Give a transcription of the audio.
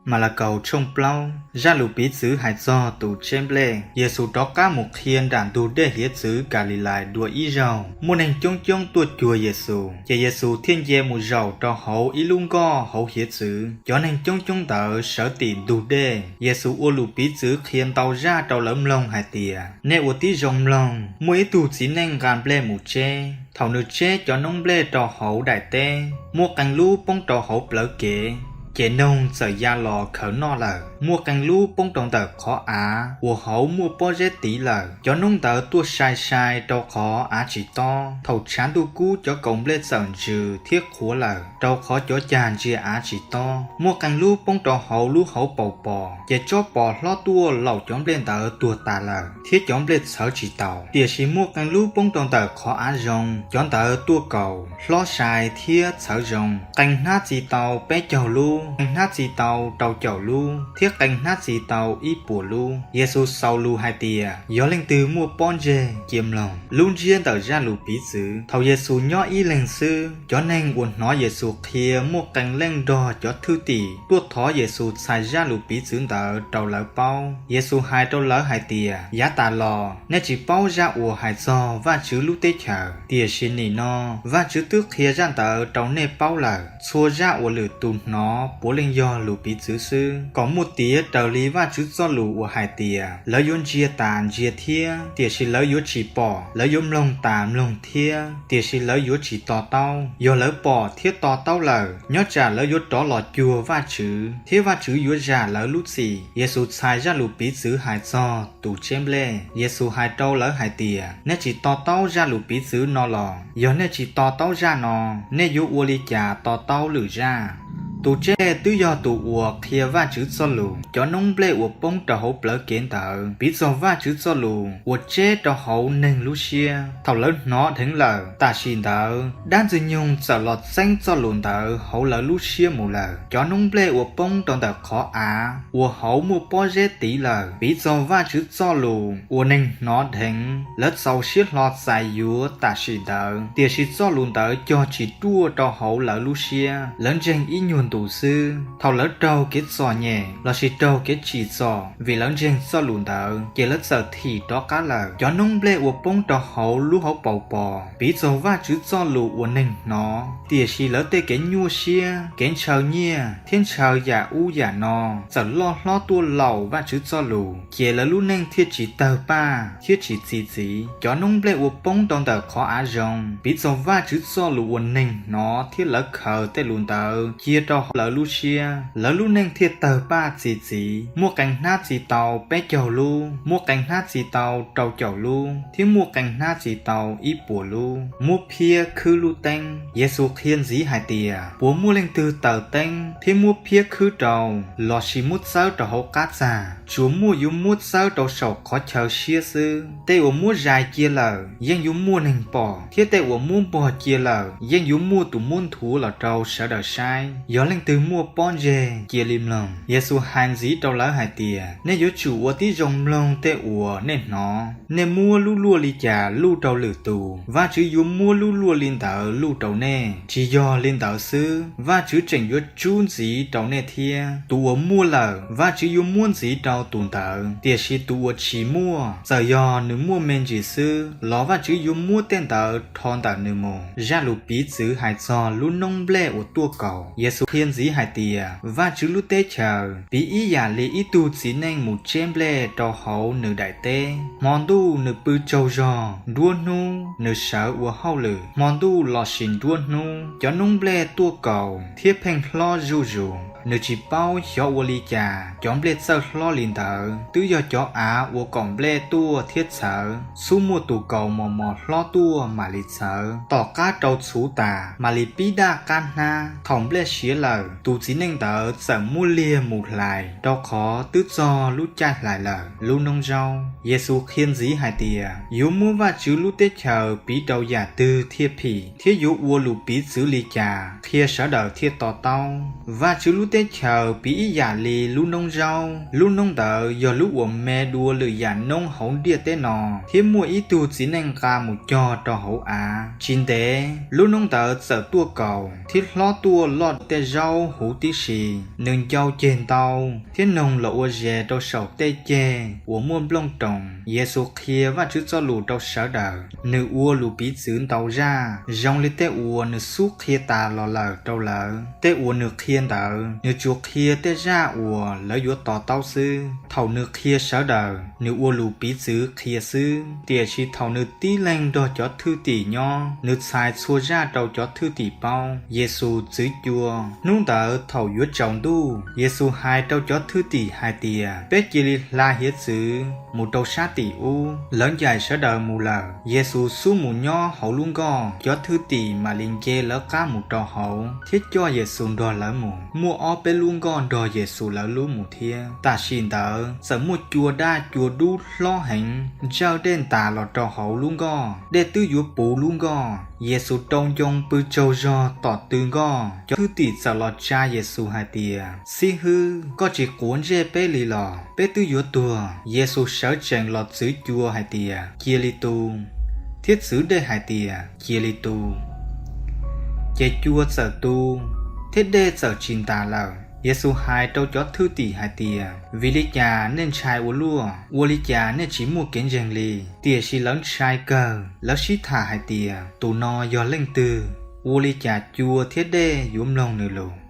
Malakaus tshooj plaub. Zaj lus piv txwv hais txog tus tseb nplej. Yexus rov qab mus qhia nram ntug dej hiav txwv Kalilais dua ib zaug. Muaj neeg coob coob tuaj cuag Yexus, ces Yexus thiaj nce mus zaum rau hauv ib lub nkoj hauv hiav txwv. Cov neeg coob coob ntawd sawv tim ntug dej. Yexus ua lus piv txwv qhia ntau zaj rau lawv mloog hais tias, Nej ua tib zoo mloog! Muaj ib tug txiv neej nqa nplej mus tseb. Thaum nws tseb cov noob nplej rau hauv daim teb, muaj qee lub poob rau hauv plawv kev, ces noog txawm ya los khaws noj lawm. Muaj qee lub poob rau ntawm qhov av uas hauv muaj pob zeb tiv lawm, cov noob ntawd tuaj sai sai rau qhov av tsis tob. Thaum tshav ntuj kub cov kaus nplej txawm ntsws thiab qhuav lawm, rau qhov cov cag ntsia av tsis tob. Muaj qee lub poob rau hauv lub hauv paus pos, ces tsob pos hlob tuaj laum cov nplej ntawd tuag tas lawm, thiab cov nplej txhawv tsis taus. Tiam sis muaj qee lub poob rau ntawm qhov av zoo, cov ntawd tuaj kaus, hlob sai thiab txhawv zoo, qee hnab txi tau peb caug lub, qee hnab txi tau rau caum lub, thiab qee hnab txi tau ib puas lub. Yexus xaus lus hais tias, Yog leej twg muaj pob ntseg, cia mloog. Lub ntsiab ntawm zaj lus piv txwv. Thaum Yexus nyob ib leeg xwb, cov neeg uas hnov Yexus qhia muaj qee leej nrog cov thwj tim tuaj thov Yexus txhais zaj lus piv txwv ntawd rau lawv paub. Yexus hais rau lawv hais tias, Yav tas los nej tsis paub zaj uas hais txog Vajtswv lub teb chaws, tiam sis nim no Vajtswv twb qhia zaj ntawd rau nej paub lawm. Txhua zaj uas lwm tus hnov puav leej yog lus piv txwv xwb, kom muaj tiav raws li Vajtswv txoj lus uas hais tias, Lawv yuav ntsia tas ntsia thiab, tiam sis lawv yuav tsis pom; lawv yuav mloog tas mloog thiab, tiam sis lawv yuav tsis to taub. Yog lawv pom thiab to taub lawm, nyob tsam lawv yuav rov los cuag Vajtswv, thiab Vajtswv yuav zam lawv lub txim. Yexus txhais zaj lus piv txwv hais txog tus tseb nplej. Yexus hais rau lawv hais tias, Nej tsis to taub zaj lus piv txwv no los? Yog nej tsis to taub zaj no, nej yuav ua li cas to taub lwm zaj? Tus tseb nplej twb yog tus uas qhia Vajtswv txoj lus. Cov noob nplej uas poob rau hauv plawv kev ntawd piv txog Vajtswv txoj lus uas tseb rau hauv neeg lub siab. Thaum lawv hnov dheev lawm, tam sim ntawd dab Ntxwg nyoog txawm los txeeb txoj lus ntawd hauv lawv lub siab mus lawm. Cov noob nplej uas poob rau ntawm qhov av uas hauv muaj pob zeb tiv lawm piv txog Vajtswv txoj lus uas neeg hnov dheev, lawv txaus siab hlo txais yuav tam sim ntawd, tiam sis txoj lus ntawd cog tsis ruaj rau hauv lawv lub siab. Lawv ntseeg ib nyuag ntus xwb, thaum lawv raug kev txom nyem lossis raug kev tsim txom vim lawv ntseeg txoj lus ntawd, ces lawv txawm thim rov qab lawm. Cov noob nplej uas poob rau hauv lub hauv paus pos piv txog Vajtswv txoj lus uas neeg hnov, tiam sis lawv tej kev nyuaj siab, kev ntshaw nyiaj thiab ntshaw yam ub yam no txawm loj hlob tuaj laum Vajtswv txoj lus, ces lawv lub neej thiaj tsis tawg paj thiab tsis txi txiv. Cov noob nplej uas poob rau ntawm qhov av zoo piv txog Vajtswv txoj lus uas neeg hnov thiab lawv khaws tej lus ntawd cia rau hauv lawv lub siab, lawv lub neej thiaj tawg paj txi txiv. Muaj qee hnab txi tau peb caug lub, muaj qee hnab txi tau rau caum lub, thiab muaj qee hnab txi tau ib puas lub. Muab phiab khwb lub teeb. Yexus qhia ntxiv hais tias, Puas muaj leej twg taws teeb thiab muab phiab khwb rau, lossis muab txawb rau hauv qab txag? Tsuas muaj yuav muab txawb rau saum qhov chaw siab xwb. Tej uas muab zais cia lawm yeej yuav muaj neeg pom, thiab tej uas muab npog cia lawm yeej yuav muaj tus muab nthuav los rau sawv daws saib. Yog leej twg muaj pob ntseg, cia li mloog. Yexus hais ntxiv rau lawv hais tias, Nej yuav tsum ua tib zoo mloog tej uas nej hnov. Nej muab lub luaj li cas luj rau lwm tus, Vajtswv yuav muab lub luaj li ntawd luj rau nej. Tsis yog li ntawd xwb, Vajtswv tseem yuav tsub ntxiv rau nej thiab. Tus uas muaj lawm, Vajtswv yuav muab ntxiv rau tus ntawd, tiam sis tus uas tsis muaj, txawm yog nws muaj me ntsis xwb los Vajtswv yuav muab tej ntawd rho ntawm nws mus. Zaj lus piv txwv hais txog lub noob nplej uas tuaj kaus. Yexus qhia ntxiv hais tias, Vajtswv lub teb chaws piv ib yam li ib tug txiv neej mus tseb nplej rau hauv nws daim teb. Hmo ntuj nws pw tsaug zog, nruab hnub nws sawv ua hauj lwm. Hmo ntuj lossis nruab hnub, cov noob nplej tuaj kaus thiab pheej hlob zuj zus. Nws tsis paub xyov ua li cas cov nplej txawj hlob li ntawd. Twb yog cov av uas kaum nplej tuaj thiab txhawv, xub muaj tus kaus mos mos hlob tuaj mam li txhawv. Tom qab rau txhuv tas, mam li pib daj qab hnab. Thaum nplej siav lawm, tus txiv neej ntawd txawm muab liag mus hlais, rau qhov twb txog lub caij hlais lawm. Lub noob zaub. Yexus qhia ntxiv hais tias, Yuav muab Vajtswv lub teb chaws piv rau yam twg thiaj phim, thiab yuav ua lus piv txwv li cas qhia sawv daws thiaj to taub? Vajtswv lub Teb chaws piv ib yam li lub noob zaub. Lub noob ntawd yog lub uas me dua lwm yam noob hauv ntiaj teb no, thiab muaj ib tug txiv neej nqa mus cog rau hauv av. Tsis ntev lub noob ntawd txawm tuaj kaus, thiab hlob tuaj loj dua tej zaub huv tib si. Nws ncau ceg ntau, thiab noog los ua zes rau saum tej ceg uas muaj nplooj roos. Yexus qhia Vajtswv Txojlus rau sawv daws. Nws ua lus piv txwv ntau zaj, zoo li tej uas nws xub qhia tas los lawm rau lawv. Tej uas nws qhia ntawd, nws tsuas qhia tej zaj uas lawv yuav to taub xwb. Thaum nws qhia sawv daws, nws ua lus piv txwv qhia xwb, tiam sis thaum nws tib leeg nrog cov thwj tim nyob, nws txhais txhua zaj rau cov thwj tim paub. Yexus txwv cua. Hnub ntawd thaum yuav tsaus ntuj, Yexus hais rau cov thwj tim hais tias, Peb cia li hla hiav txwv mus rau sab tim ub. Lawv ncaim sawv daws mus lawm, Yexus xub mus nyob hauv lub nkoj, cov thwj tim mam li nce lawv qab mus rau hauv thiab coj Yexus nrog lawv mus. Muaj ob peb lub nkoj nrog Yexus lawv lub mus thiab. Tam sim ntawd txawm muaj cua daj cua dub hlob heev ntsawj dej ntas los rau hauv lub nkoj, dej twb yuav puv lub nkoj. Yexus rau ncoo pw tsaug zog tom tw nkoj. Cov thwj tim txawm los tsa Yexus hais tias, Xib hwb, koj tsis quav ntsej peb li los? Peb twb yuav tuag. Yexus sawv tsees los txwv cua hais tias, Cia li tu, thiab txwv dej hais tias, Cia li tu. Ces cua txawm tu, thiab dej txawm tsis ntas lawm. Yexus hais rau cov thwj tim hais tias, Vim li cas nej ntshai ua luaj? Ua li cas nej tsis muaj kev ntseeg li? Tiam sis lawv ntshai kawg, lawv sib tham hais tias, Tus no yog leej twg? Ua li cas cua thiab dej yuav mloog nws lus?